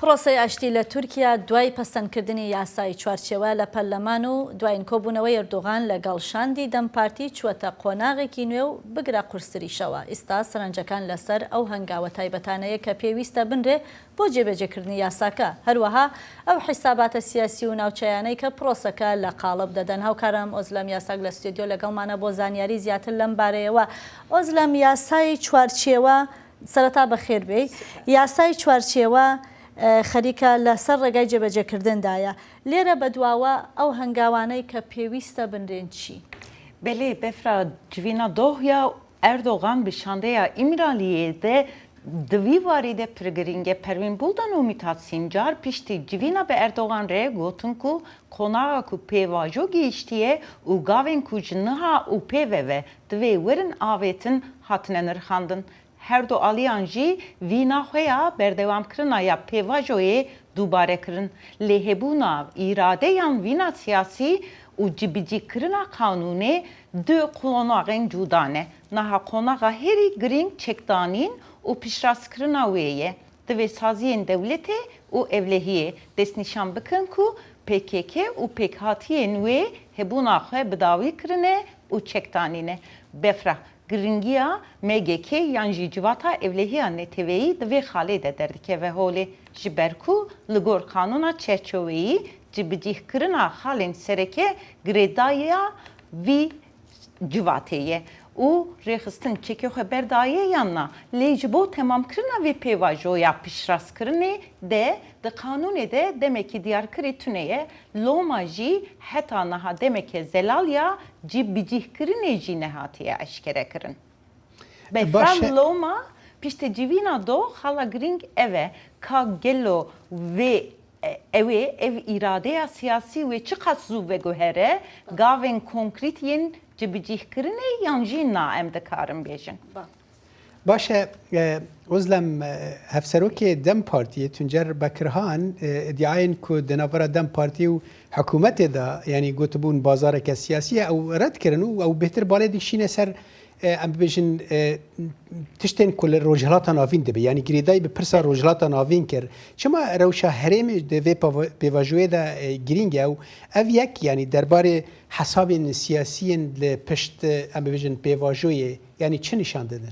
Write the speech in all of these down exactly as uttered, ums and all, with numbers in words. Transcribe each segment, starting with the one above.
پرۆسەی ئاشتی لە تورکیا دوای پەسەندکردنی یاسای چوارچێوە لە پەرلەمان و دوایین کۆبوونەوەی ئەردۆغان لەگەڵ شاندی دەم پارتی چووەتە قۆناغێکی نوێ و بگرە قورستریشەوە. ئیستا سەرنجەکان لەسەر ئەو هەنگاوە تایبەتانەیە کە پێویستە بنرێ بۆ جێبەجێکردنی یاساکە. هەروەها ئەو حیساباتە سیاسی و ناوچەیانەی کە پرۆسەکە لە قاڵب دەدەن. هاوکارم ئۆزلەم یاساک لە ستۆدیۆ لەگەڵمانە بۆ زانیاری زیاتر لەم بارەیەوە. ئۆزلەم، یاسای چوارچێوە، سەرەتا بەخێر بێی. یاسای چوارچێوە، ئە، خەریکە لەسەر ڕێگای جێبەجێکردندایە. لێرە بە دواوە ئەو هەنگاوانەی کە پێویستە بنرێن چی؟ Belê, Befra, civîna doh ya Erdogan bi şandeya Îmraliyê de di vî warî de pir girîng e. Perwîn Buldan û Mithat Sincar piştî civîna bi Erdogan re gotin ku qonaxa ku pêvajo gihiştiye û gavên ku ji niha û pê ve ve divê werin avêtin hatine nirxandin. Her du aliyan jî vîna xwe ya berdewamkirina ya pêvajoyê dubare kirin. Lê hebûna îradeyan vîna siyasî û cibicîkirina qanûnê du qonaxên cuda ne. Niha qonaxa herî girîng çekdanîn û piştrastkirina wê ye. Divê saziyên dewletê û ewlehiyê destnîşan bikin ku P K K û pêkhatiyên wê hebûna xwe bi dawî kirine û çekdanî ne. Befra, girîngiya M G K yan jî civata ewlehiya neteweyî di vê xalê de derdikeve holê. Ji ber ku li gor qanûna çerçoveyî cibicîhkirina xalên sereke girêdayîya vî civatê ye û rêxistin çekê xwe berdaye yan na. Lê ji bo temamkirina vê pêvajoya piştrastkirinê de di qanûnê de demekî diyarkirî tune ye. Loma jî heta niha demeke zelal ya cîbicîhkirinê jî nehatiye eşkerekirin. Baş e. Befran, loma piştê civîna do xala girîng ev e, ka gelo vê, e, ew ê, ev îradeya siyasî wê çiqas zû veguhere gavên konkrît yên cibicîhkirinê yan jî na, em dikarin bêjin? Ba. Baş e, e, Ozlem, e, hevserokê DEM Partiyê Tuncer Bekirhan, e, îdiayên ku di navbera DEM Partî û hikûmetê de, yanî gotibûn bazareke siyasî ye, ew red kirin û ew bêhtir balê dikişîne ser, e, em bibêjin, e, tiştên ku li Rojhilata Navîn dibe, yanî girêdayî bi pirsa Rojhilata Navîn kir. Çima rewşa herêmê di vê pava-, pêvajoyê de, e, girîng e û ev yek, yanî derbarê hesabên siyasiyên li pişt, e, em bibêjin pêvajoyê, yanî çi nîşan didin?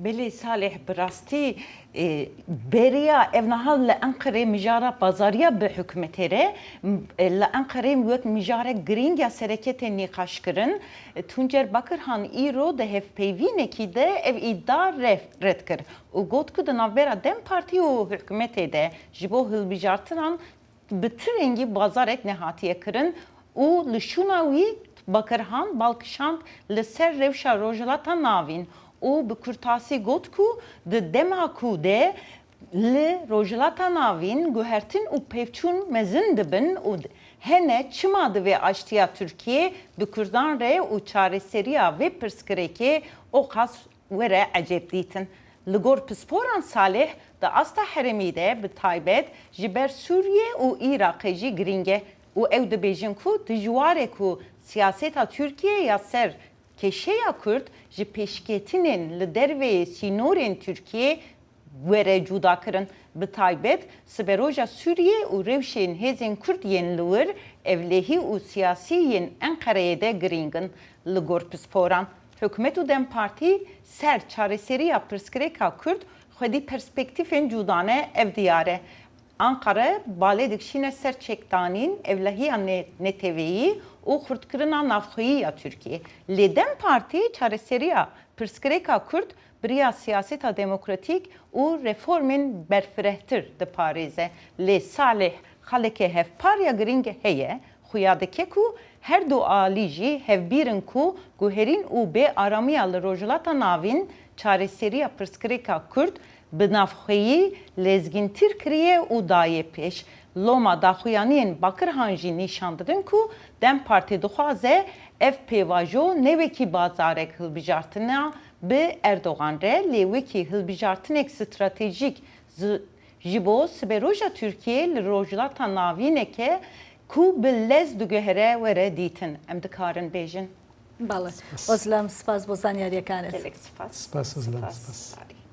Belê Salih, bi rastî, e, beriya ev niha li Enqerê mijara bazariya bi hikûmetê re, m-, e, li Enqerê wek mijarek girîng ya sereke tê nîqaşkirin. E, Tuncer Bakirhan îro di hevpeyvînekî de ev îdia re-, red kir û got ku di navbera DEM Partî û hikûmetê de ji bo hilbijartinan bi ti rengî bazarek nehatiye kirin û li şûna wî Bakirhan bal kişand li ser rewşa Rojhilata Navîn û bi kurtasî got ku di dema ku de li Rojhilata Navîn guhertin û pevçûn mezin dibin û hene çima divê aştiya Tirkiyê bi Kurdan re û çareseriya vê pirsgirêkê oqas were ecêb dîtin. Li gor pisporan Salih di asta herêmî de bi taybet ji ber Sûriye û Iraqê jî girîng e û ew dibêjin ku dijwar e ku siyaseta Tirkiyê ya ser kêşeya Kurd ji pêşketinên li derveyê sînorên Tirkiyê were cudakirin. Bi taybet siberoja Sûriyê û rewşên hêzên Kurd yên li wir ewlehî û siyasî yên Enqereyê de girîng in. Li gor pisporan, hikûmet û DEM Partî ser çareseriya pirsgirêka Kurd xwedî perspektîfên cuda ne, ev diyar e. Anqere balê dikişîne ser çekdanîn, ewlehiya ne-, neteweyî û xurtkirina navxweyî ya Tirkiyê. Lê DEM Partî çareseriya pirsgirêka Kurd bi riya siyaseta demokratîk û reformên berfirehtir diparêze. Lê Salih, xaleke hevpar ya girîng heye, xuya dike ku her du alî jî hevbîr in ku guherîn û bê aramiya li Rojhilata Navîn çareseriya pirsgirêka Kurd bi navxweyî lezgîntîr kiriye û daye pêş. Loma daxuyaniyên Bakirhan jî nîşan didin ku DEM Partî dixwaze ev pêvajo ne wekî bazarek hilbijartina bi Erdogan re, lê wekî hilbijartinek stratejîk zi-, ji bo siberoja Tirkiyê li Rojhilata Navîneke ku bi lez diguhere were dîtin, em dikarin bêjin. Bale. Spas. Ozlem, spas bo zanyariyekane. Gelek spas. Spas, Ozlem, spas. Spas.